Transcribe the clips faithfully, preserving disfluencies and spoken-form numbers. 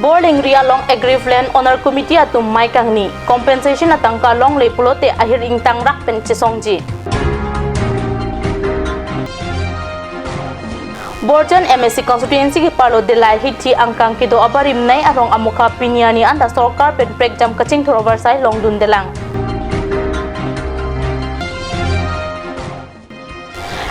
Borlengri along Aggrieved Land Owner Committee atum mei kangni, compensation atangka longle pulote ahir ingtangrak pen chesongji. Borjan M A C constituency keparlo Delai hithi angkang kedo abarim nei arong amokha pini arni anta sorkar pen prekjam kachingthur oversight longdundelang.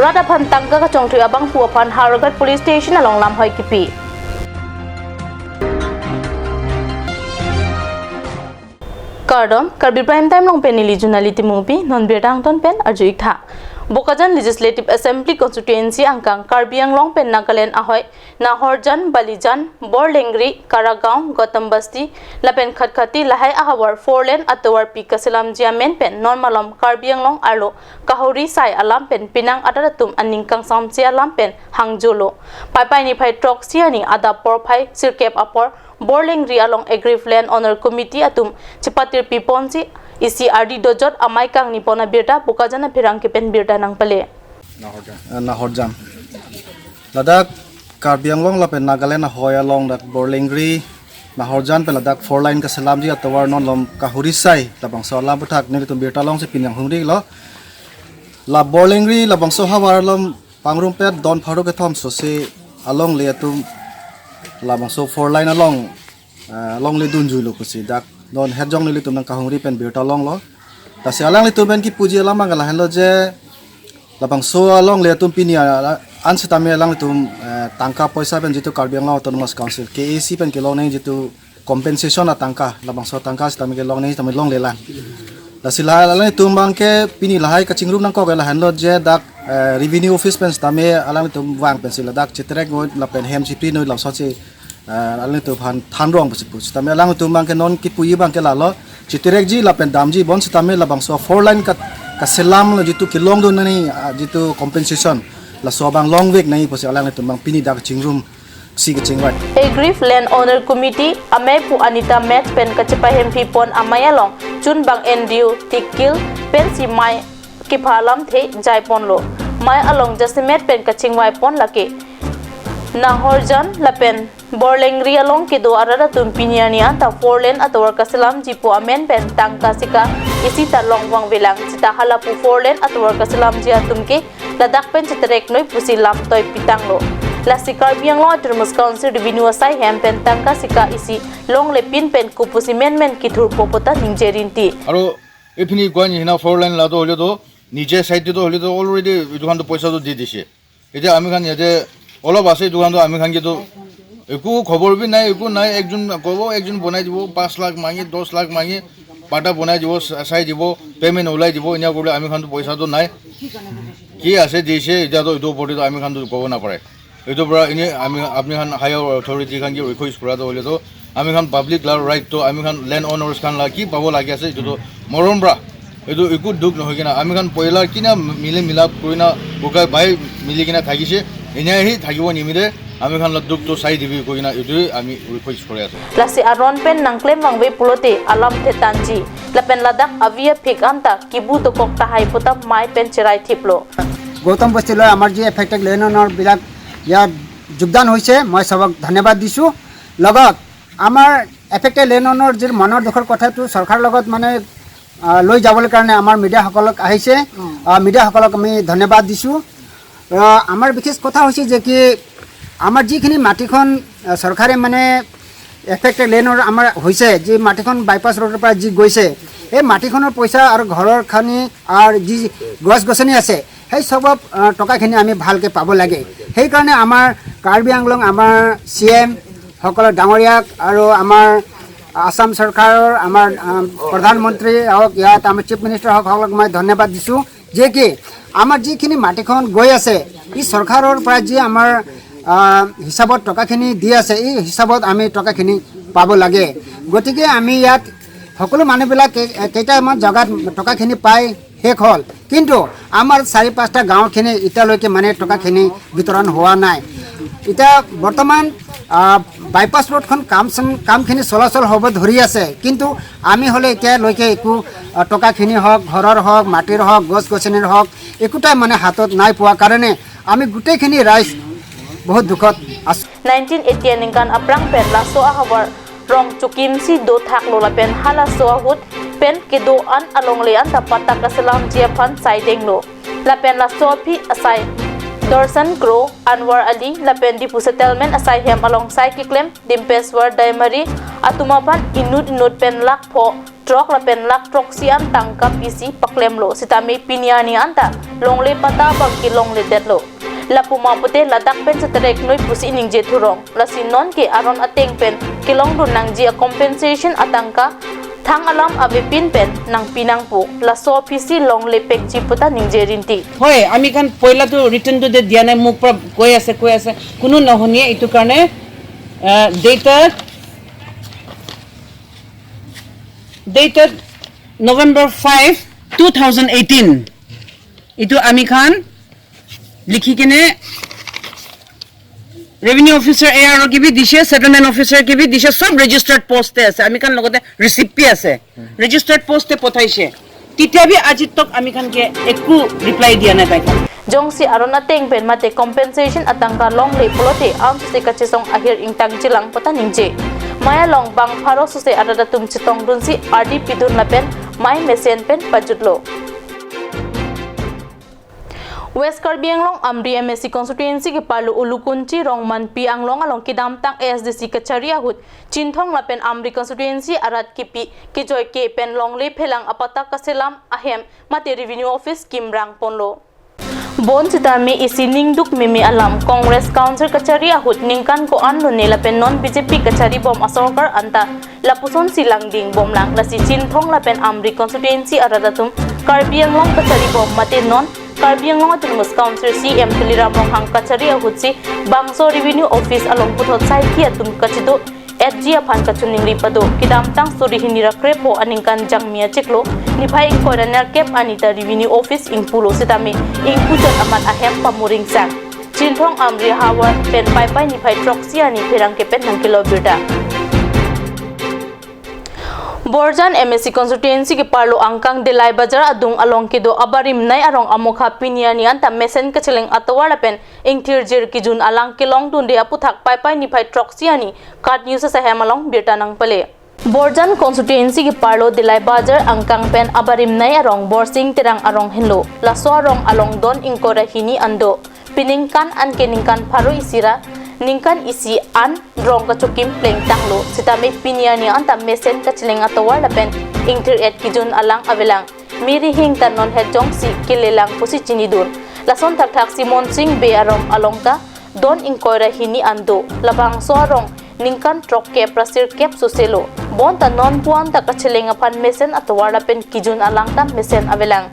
Rat aphan tangka kachongthui abangphu aphan Howraghat Police Station along lamhoi kipi. Kardom, Karbi Prime Time along pen neli Junali Timungpi, non birta angton pen arju-ik tha. Bokajan Legislative Assembly Constituency angkang Karbi Anglong pen Nagaland ahoi Nahorjan, Balijan, Borlengri, Karagaon, Gautam Basti, lapen Khatkhati lahai ahavar four lane atovar pi kaselamji amen pen non malom Karbi Anglong arlo kahuri sai alam pen penang arat atum aning kangsamse alam pen hangjolo. Paipai niphai throksi arni adap porphai sirkep apor Borlengri along Aggrieved Land Owner Committee atum chepatir piponsi isi ardi dojot amei kangni pon abirta Bokajan apherangke pen birta nangpale. Nahorjan. Eh, Nahorjan. Ladak Karbi Anglong lapen Nagaland ahoi along dak Borlengri, Nahorjan pen ladak four lane kaselamji atovar non malom kahuri sai labangso alam aputhak nelitum birta longsi pini nanghumrilo. La Borlengri labangso ahavar malom pangrumpet don pharo kethom sose alongle atum labangso four lane along, eh, longle dunjuilo pusi dak non hetjong nelitum nangkahumri pen birta longlo. Lasi alanglitum pen kipuji alam abang lahenlo je labangso alongle atum pini a-, an sitame alanglitum, eh, tangka poisa pen jitu Karbi Anglong Autonomous Council, K A C pen kelong nangji jitu compensation atangka, labangso atangka sitame kelong nangji sitame longlelang. Lasi la alanglitum abangke pini lahai kachingrum nangkok lahenlo je dak, eh, Revenue Office pen sitame alanglitum vang pensi ladak cheterek noi lapen hem chipri noi lamsotsi, eh, alanglitum aphan thanrong pusi pu. Sitame alanglitum abangke non kipuji abangke lalo, cheterekji lapen damji bonsitame labangso four lane ka, kaselamlo jitu kelongdun nangji, ah, jitu compensation, laso abang longvek nangji pusi alanglitum abang pini dak chingrumsi kachingvai. Aggrieved Land Owner Committee amei pu Anita Mech pen kachepahemphi pon amei along chunbang N D O Tikil pensi mei kepha alamthe jaiponlo. Mei along jasemet pen kachingvai pon lake Nahorjan lapen Borlengri along kedo arat atum pini arni anta four lane atovar kaselamji pu amen pen tangka sika isi ta longvangvelang, seta halapu four lane atovar kaselamji atum ke ladak pen cheterek noi pusi lamtoi pitanglo. Lasi Karbi Anglong Autonomous Council Revenue asai hem pen tangka sika isi longle pin pen kopusi menmen kithurpo puta ningje rinti. আৰু এইপিনি কোৱা নিচিনা four line লাটো হ'লেতো নিজে ছাইডেতো হ'লেতো অলৰেডি এইটো কাৰণে পইচাটো দি দিছে। এতিয়া আমি খান ইয়াতে অলপ আছে, এইটো কাৰণে আমি খান কিন্তু একো খবৰ বি নাই, একো নাই। একজন ক'ব, একজন বনাই দিব, পাঁচ লাখ মাঙি, দহ লাখ মাঙি, পাটা বনাই দিব, চা-, চাই দিব, পেমেণ্ট ওলাই দিব, এনেকুৱা কৰিলে আমি খানতো পইচাটো নাই। কি আছে দিছে, এতিয়াতো এইটো ওপৰতেতো আমি খানতো ক'ব নাপাৰে। এইটোৰ পৰা এনে আমি, আপুনি খান হায়াৰ অথৰিটি খান কি ৰিকুৱেষ্ট কৰাটো হ'লেতো আমি খান পাব্লিক লাৰ ৰাইটটো আমি খান লেণ্ড অনাৰ্ছ খান লা কি পাব লাগি আছে, এইটোতো মৰম পৰা এইটো একো দুখ নহয় কিনা আমি খান পইলা কিনা মিলি মিলাপ কৰি না বোকাই বাই মিলি কিনা থাকিছে, এনেই থাকিব নিমিলে। আমি খান লা দুখটো চাই দিবি কৈ কিনা এইটোৱে আমি ৰিকুৱেষ্ট কৰি আছোঁ। Lasi aron pen nangklem vangve pulote alamthe tanji. Lapen ladak avi aphik anta kibu dokok tahai puta mei pen cherai thiplo. Gautam বস্তিলৈ আমাৰ যি এফেক্টেড লেণ্ড অনাৰবিলাক ইয়াত যোগদান হৈছে, মই চবক ধন্যবাদ দিছোঁ। লগত আমাৰ এফেক্টেড লেণ্ড অনাৰ যি মনৰ দুখৰ কথাটো চৰকাৰৰ লগত মানে, আহ, লৈ যাবলৈ কাৰণে আমাৰ মিডিয়াসকলক আহিছে। আহ, মিডিয়াসকলক আমি ধন্যবাদ দিছোঁ। আহ, আমাৰ বিশেষ কথা হৈছে যে কি আমাৰ যিখিনি মাটিখন, আহ, চৰকাৰে মানে এফেক্টেড লেণ্ডৰ আমাৰ হৈছে, যি মাটিখন বাইপাছ ৰোডৰ পৰা যি গৈছে, এই মাটিখনৰ পইচা আৰু ঘৰৰ খানি আৰু যি গছ গছনি আছে, সেই চব, আহ, টকাখিনি আমি ভালকৈ পাব লাগে। সেইকাৰণে আমাৰ কাৰ্বি আংলং, আমাৰ চি এম সকলৰ ডাঙৰীয়াক আৰু আমাৰ আছাম চৰকাৰৰ আমাৰ, আহ, প্ৰধানমন্ত্ৰী হওক, ইয়াত আমাৰ চিফ মিনিষ্টাৰ হওক, সকলক মই ধন্যবাদ দিছোঁ যে কি আমাৰ যিখিনি মাটিখন গৈ আছে, ই চৰকাৰৰ পৰা যি আমাৰ, আহ, হিচাপত টকাখিনি দি আছে, এই হিচাপত আমি টকাখিনি পাব লাগে। গতিকে আমি ইয়াত সকলো মানুহবিলাক কেই-, কেইটামান জেগাত টকাখিনি পাই শেষ হ'ল, কিন্তু আমাৰ চাৰি পাঁচটা গাঁওখিনি এতিয়ালৈকে মানে টকাখিনি বিতৰণ হোৱা নাই। এতিয়া বৰ্তমান, আহ, বাইপাছ ৰোডখন কাম চাম, কামখিনি চলাচল হ'ব ধৰি আছে, কিন্তু আমি হ'লে এতিয়ালৈকে একো, আহ, টকাখিনি হওক, ঘৰৰ হওক, মাটিৰ হওক, গছ গছনিৰ হওক, একোটাই মানে হাতত নাই পোৱা কাৰণে আমি গোটেইখিনি ৰাইজ बहुत दुखद आस- nineteen eighty aningkan aphrang pen laso ahavar rong chokimsi dothaklo lapen halaso ahut pen kedo-an alongle anta patta kaselamji aphan saidenglo. Lapen laso aphi asai Dorsan Kro, Anwar Ali lapen Diphu settlement asai hem along sai keklem Dimpeswar Daimari atum aphan inut inut pen lakh pho throk lapen lakh throksi an tangka pisi paklemlo, sitame pini arni anta longle patta abang kelongledetlo. Lapu ma pute ladak pen seterek noi pusi ningje thurong. Lasi non ke aron ateng pen kelongdun nangji a-compensation atangka thang alam avepin pen nangpi nangpo. Laso aphisi longle pekji puta ningje rinti. হয়, আমি কাণ পইলাটো ৰিটাৰ্ণটো দিয়া নাই, মোৰ পৰা কৈ আছে, কৈ আছে, কোনো নুশুনিয়ে। এইটো কাৰণে, আহ, ডেটত, ডেটত November five, two thousand eighteen, এইটো আমি কাণ লিখি কেনে ৰেভিনিউ অফিচাৰ, এ আৰ অ' কে বি দিছে, ছেটেলমেণ্ট অফিচাৰ কে বি দিছে, সব ৰেজিষ্টাৰ্ড পোষ্টে আছে। আমি কাণ লগতে ৰিচিপ্ট বি আছে, ৰেজিষ্টাৰ্ড পোষ্টে পঠাইছে। তেতিয়া বি আজি তক আমি কাণ কে একো ৰিপ্লাই দিয়া নাই তাই কাণ। Jongsi aron ateng pen mate compensation atangka longle pulote ansose kachesong ahir ingtangjilang puta ningje. Maya along bang pharo sose arat atum chetongdunsi ardi pidun lapen mei mesen pen pajutlo. West Karbi Anglong Amri M A C constituency keparlo Ulukunchi Rongmanpi Anglong along kedamtang A S D C kachari ahut Chinthong lapen Amri constituency arat kipi kejoike pen longle phelang apatta kaselam ahem mate revenue office kimrang ponlo. Bonsitame isi ningduk meme alam, Congress council kachari ahut ningkan ko-an lone lapen non B J P kachari bom asorkar anta lapusonsi langding bomlang. Lasi Chinthong lapen Amri constituency arat atum Karbi Anglong kachari bom mate non Karbi Anglong Autonomous Council C E M Tuliram Ronghang kachari ahutsi bangso revenue office along puthot saiki atum kachedo-etji aphan kachiningri pado. Kedamtang suri hini ra krepho aningkan Jangmi achiklo niphai ingkoi ra nerkep arni ta revenue office ingpulo, sitame ingpujat amat ahem pamuringsang. Chinthong Amri havar pen Paipai niphai throksi arni pherangke pen nangkelo birta. Borjan M A C constituency keparlo angkang Delai Bazar adung along kedo abarim nei arong amokha pini arni anta mesen kacheleng atovar lapen ingthirjir kijun alang kelongdunde aputhak Paipai niphai throksi arni KAT News asai hem along birta nangpale. Borjan constituency keparlo Delai Bazar angkang pen abarim nei arong Borsing Terang arong henlo. Laso arong along don ingkoi ra hini an do. Peningkan anke ningkan pharo isi ra ningkan isi an rong kachokim plengtanglo, sitame pini arni anta mesen kacheleng atovar lapen ingthir-et kijun alang avelang. Miri hing ta non het jongsi kelelang pusi chinidun. Lason thakthaksi Monsing Bey arong along ta don ingkoi ra hini an do. Labangso arong ningkan throkkep ra sirkep soselo. Bonta non puan ta kacheleng aphan mesen atovar lapen kijun alang ta mesen avelang.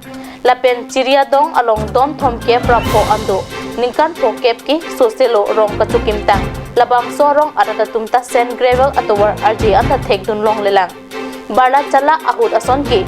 Lapen Chiriadong along don thomkep ra pho an do. Ningkan phokep ke soselo rong kachokimtang. Labangso arong arat atum ta sand gravel atovar arje anta thekdun longlelang. Barla chala ahut ason ke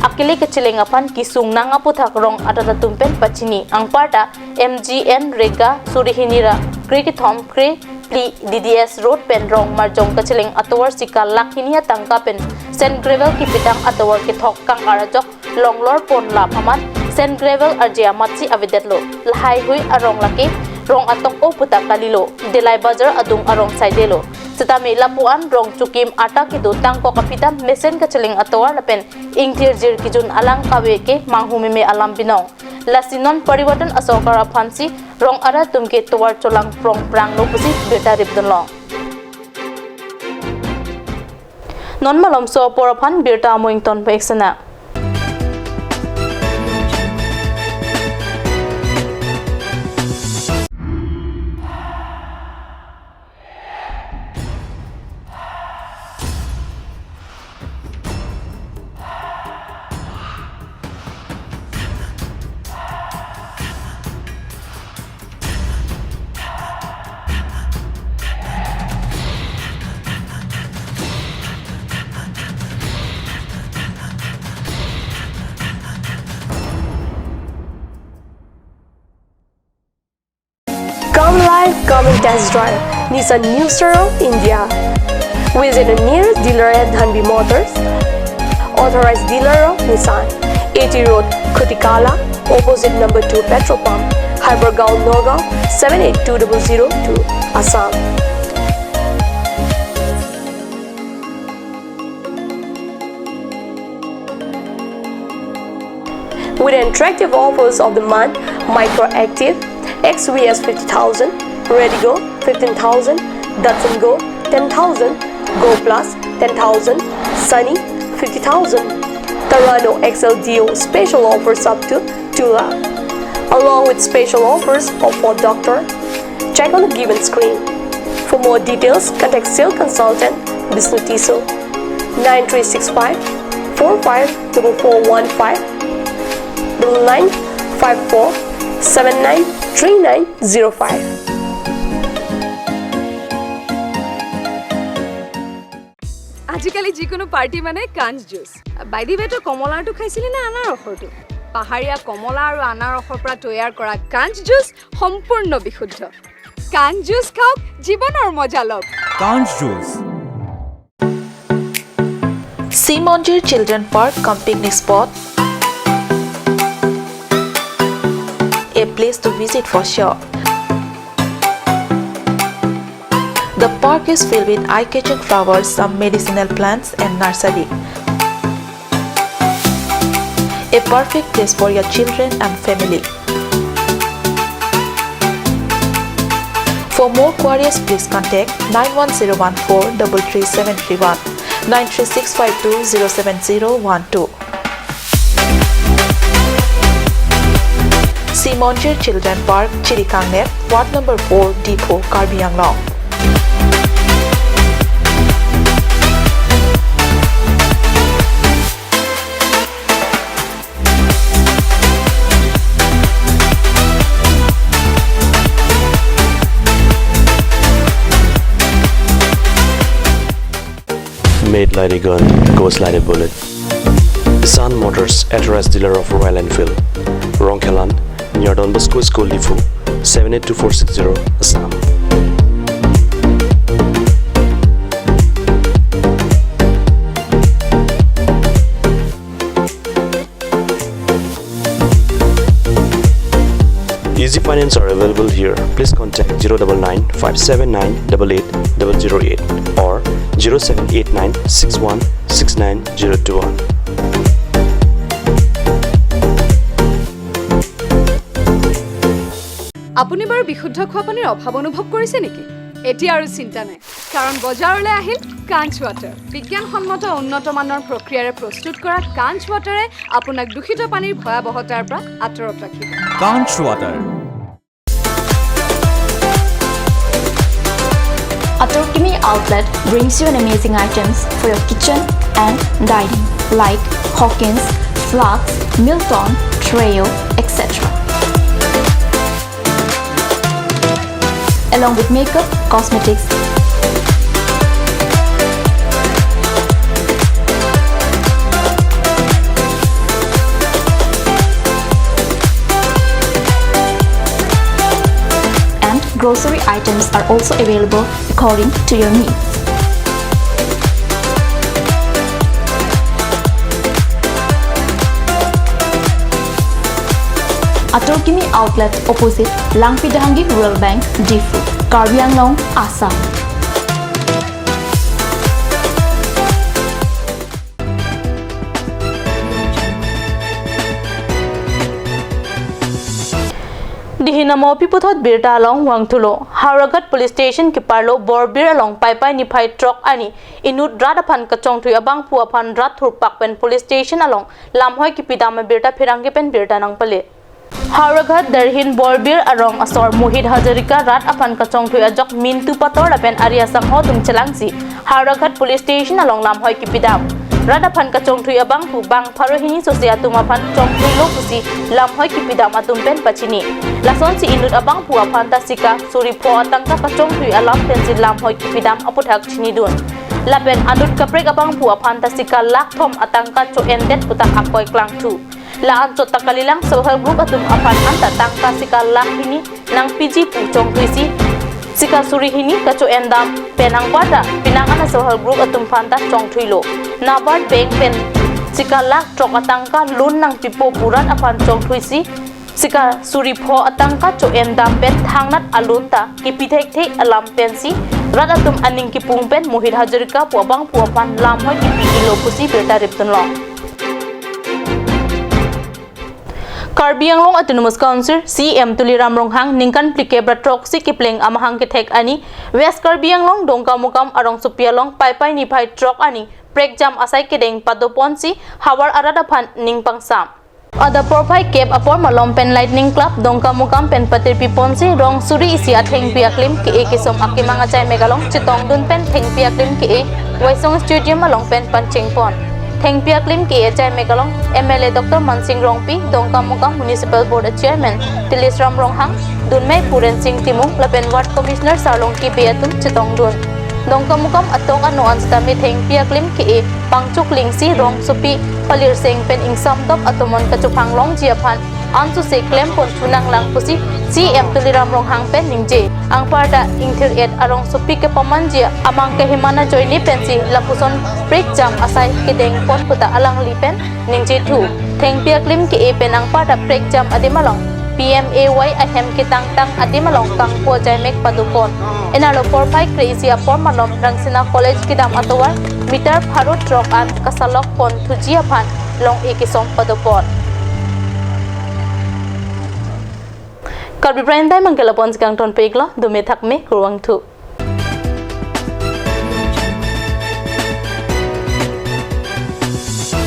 akele kacheleng aphan kesung nang aputhak rong arat atum pen pachini. Anparta M G N Rega suri hini ra kre kethom kre phli D D S Road pen rong marjong kacheleng atovar sika lakh hini atangka pen sand gravel kepitang atovar kethok kang-ar ajok longlor pon lap amat sand gravel arje amatsi avedetlo. Lahaihui arong lake rong atok-o puta kalilo. Delai Bazar adung arong saidelo. Sitame lapu an rong chokim ata kedo tangkok aphi ta mesen kacheleng atovar lapen ingthirjir kijun alang kave ke manghu meme alam binong. Lasi non parivartan asorkar aphansi rong arat atum ke tovar cholang prong pranglo pusi birta ripdunlong. Non malomso apor aphan birta amoing ton pa eksena. Come live, come and test drive Nissan New Star of India. Visit a nearest dealer at Dhanvi Motors, authorized dealer of Nissan, A T Road, Khutikala, opposite number two petrol pump, Hypergaon, Nagaon, seven eight two double zero two, Assam. With attractive offers of the month, Micra Active, X V S fifty thousand, Redigo fifteen thousand, Datsun Go ten thousand, Go Plus ten thousand, Sunny fifty thousand, Terrano X L D O special offers up to two lakh, along with special offers of for doctor. Check on the given screen. For more details, contact sales consultant Bisnu Tisso, nine three six five four five double four one five, double nine five four seven nine three nine zero five. আজিকালি যিকোনো পাৰ্টি মানে কাঞ্চ juice. By the ৱে, তই কমলাৰটো খাইছিলি নে আনাৰসৰটো? পাহাৰীয়া কমলা আৰু আনাৰসৰ পৰা তৈয়াৰ কৰা কাঞ্চ জুচ সম্পূৰ্ণ বিশুদ্ধ। কাঞ্চ জুচ খাওক, জীৱনৰ মজা লওক। Kanch Juice. Simonjir Children Park cum picnic spot. A place to visit for sure. The park is filled with eye-catching flowers, some medicinal plants and nursery. A perfect place for your children and family. For more queries, please contact nine one zero one four double three seven three one, nine three six five two zero seven zero one two. Simonjir Children Park, Chirikangner, Ward number four, Diphu, Karbi Anglong. Made like a gun, goes like a bullet. Sun Motors, authorized dealer of Royal Enfield. Rongkhelan, near Don Bosco School, Diphu, seven eight two four six zero, Assam. Easy finance are available here. Please contact zero double nine five seven nine double eight double zero eight or zero seven eight nine six one six nine zero two one. আপুনি বাৰু বিশুদ্ধ খোৱা পানীৰ অভাৱ অনুভৱ কৰিছে নেকি? এতিয়া আৰু চিন্তা নাই, কাৰণ বজাৰলৈ আহিল কাঞ্চ ৱাটাৰ। বিজ্ঞানসন্মত উন্নত মানৰ প্ৰক্ৰিয়াৰে প্ৰস্তুত কৰা কাঞ্চ ৱাটাৰে আপোনাক দূষিত পানীৰ ভয়াৱহতাৰ পৰা আঁতৰত ৰাখিব। Kanch Water. Atorkimi Outlet brings you an amazing items for your kitchen and dining, like Hawkins, flasks, Milton, Treo, et cetera. Along with makeup, cosmetics, and grocery items are also available according to your needs. Atorkimi Outlet, opposite Langpidhangi Rural Bank, Diphu, Karbi Anglong, Assam. Dihina Mopi puthot birta along vangthulo. Howraghat Police Station keparlo Borbir along Paipai niphai throk arni inut rat aphan kachongthui abangphu aphan rat thurpak pen police station along lamhoi kepidam abirta pherangke pen birta nangpale. Howraghat Derhin Borbir arong asor Mohit Hazarika rat aphan kachongthui ajok Mintu Pator lapen ari asangho atum chelangsi Howraghat Police Station along lamhoi kepidam. Rat aphan kachongthui abangphu bang pharo hini sose atum aphan chongthuilo pusi lamhoi kepidam atum pen pachini. Lasonsi inut abangphu aphan ta sika suri pho atangka kachongthui alam pensi lamhoi kepidam aputhak chinidun. Lapen anut kaprek abangphu aphan ta sika lakh thom atangka cho-endet puta akoi klangthu. La anchot ta kalilang self help group atum aphan anta tangka sika lakh hini nangpiji pu chongthuisi sika suri hini kacho-endam pen anparta penang ana self help group atum aphan ta chongthuilo. NABARD bank pen sika lakh throk atangka loan nangpipo pu rat aphan chongthuisi Sikar suri pho atangka cho-en dam pen thangnat alun ta kipi thekthe alam pensi rat atum aning kipung pen Mohit Hazarika pu abangphu aphan lamhoi kipi-ilo pusi birta ripdunlo. Karbi Anglong Autonomous Council C E M Tuliram Ronghang ningkan phlikep ra throksi kepleng amahang kethek arni West Karbi Anglong Dongkamukam arongsopi along Paipai niphai throk arni prekjam asai kedeng padoponsi havar arat aphan ning pangsam. Adap porphai kep apor malom pen Lightning Club Dongkamukam pen patirpiponsi rong suri isi athengpi aklim ke-e kesom akemang achaimek along chetongdun pen thengpi aklim ke-e Waisong Stadium along pen panchengpon. Thengpi aklim ke-e achaimek along M L A Doctor Mansing Rongpi, Dongkamukam Municipal Board Chairman Tuliram Ronghang, Dunmei Purensing Timung lapen Ward Commissioner Sarlongki Bey atum chetongdun. Dongkamukam atok ano an sitame thengpi aklim ke-e pangchuklingsi rongsopi palirseng pen ingsamdop atomon kachophang longji aphan ansose klempon chunanglang pusi C E M Tuliram Ronghang pen ningje. Anparta ingthir-et arongsopi kepamanji amang kehiman ajoine pensi lapuson prekjam asai kedengpon puta alangli pen ningjethu. Thengpi aklim ke-e pen anparta prekjam adim along P M A Y ahem ketangtang adim along kangpu achaimek padopon. Enarlo porphai kre-isi apor malom Rangsina College kedam atovar meter pharo throk an kasalok pon thuji aphan long-e kesom padopon. Karbi Prime Time abangke lapon si kangtonpiklo, dome thakme, kurvangthu.